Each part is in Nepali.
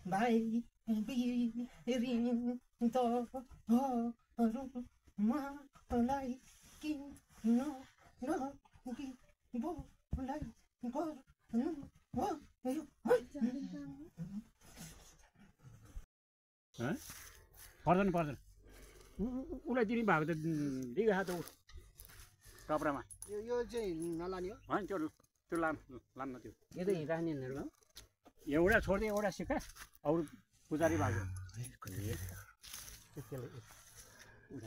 भाइ बिरिङ त मलाई किन नगी बोलाई गर्नु भयो पर्दैन उसलाई दिने भएको त दिएको त टपरामा यो चाहिँ नलाने हो होइन त्यो लान्न त्यो यो त राख्ने हो एउटा छोड्दै एउटा सिक्का अरू पुजारी भएको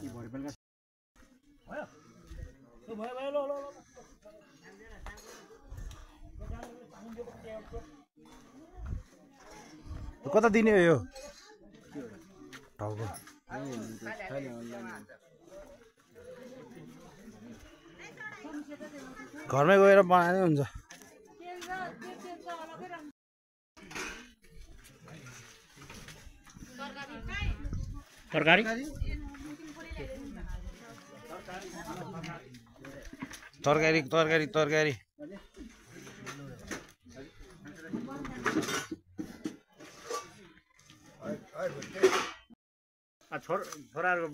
भरे बेलुका भयो ल कता दिने हो यो टाउको घरमै गएर बनाए हुन्छ तरकारी छोराहरू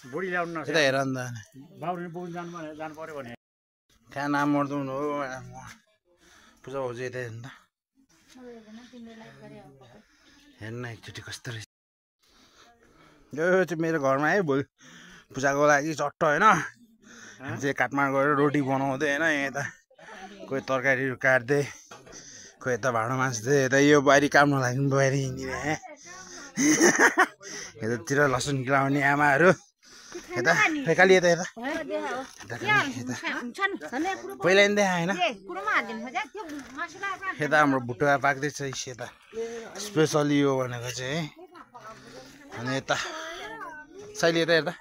बुढी ल्याउनु न यता हेर अन्त बाबुले बोक्नु जानु पर्यो भने कहाँ नाम मर्दाउनु हो पूजा भाउजू यता हेर्नु त हेर्न एकचोटि कस्तो रहेछ यो चाहिँ मेरो घरमा है भोलि पूजाको लागि चट्ट होइन चाहिँ काटमाड गएर रोटी बनाउँदै होइन यता कोही तरकारीहरू काट्दै कोही यता भाँडा माझ्दै यता यो बारी काम नलाग्ने बारी हिँडिने यतातिर लसुन किलाउने आमाहरू यता फेकाली यता यता पहिला नि देखा होइन यता हाम्रो भुटुवा पाक्दैछ यता स्पेसली यो भनेको चाहिँ है अनि यता साइली यता यता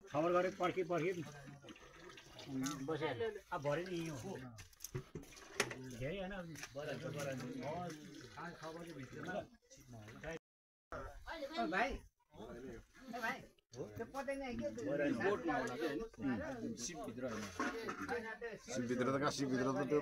खबर गरे पर्खी बसे अब भरे नि यो धेरै हैन भाइ त्यो पत्याङ के सिप भित्र त कहाँ सिप भित्र त त्यो